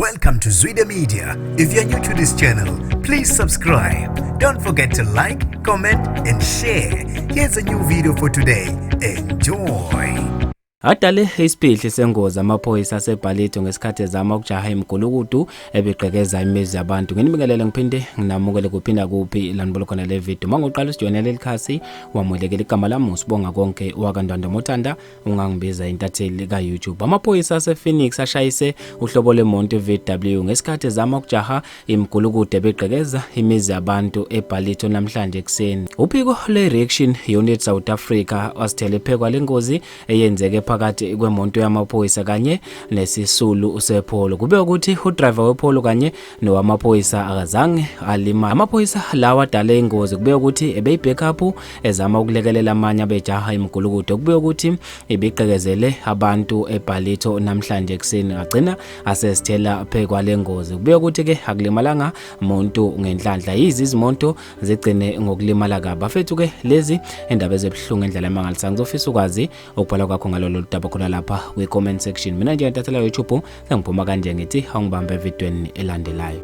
Welcome to Zwida Media. If you're new to this channel, please subscribe. Don't forget to like, comment, and share. Here's a new video for today. Enjoy. Adale isiphihli sengozi amaphoyisa aseBallito ngesikhathi ezama ukujaha imigulukudu ebigqekeza imizi yabantu. Nginibingelele ngiphinde nginamukele kuphinda kuphi lanibolo khona le video. Mangoqala usijoyinele likhasi wamukelekile. Igama lami uSibonga Konke wakaNdwandwe, Mothanda ungangibiza intatheli ka-YouTube. Amaphoyisa ase-Phoenix ashayise uhlobo lwemonto VW ngesikhathi ezama ukujaha imigulukudu ebigqekeza imizi yabantu eBallito namhlanje ekuseni. Uphiko le-Reaction Unit South Africa wasithele phekwa lengozi eyenzeke phakathi kwemonto yamaphoyisa kanye nesisulu sePolo. Kube ukuthi udriver wePolo kanye nowamaphoyisa akazange alima. Amaphoyisa lawa adale ingozi kube ukuthi ebeyi-backup ezama ukulekelela amanye abejaha imigulukudu, kube ukuthi ibiqekezele abantu eBallito namhlanje ekuseni, agcina asesithela phekwa lengozi. Kube ukuthi ke akulimalanga muntu ngenhlanhla, yizi izimoto zigcine ngokulimala kabi. Bafethu ke, lezi indaba ezibuhlungu endlela emangalisayo. Ngizofisa ukwazi ukubhala kwakho ngalolu daba khona lapha kwi-comment section. Mina nje ntathela YouTube sengiphuma kanje, ngithi awungibambe evidweni elandelayo.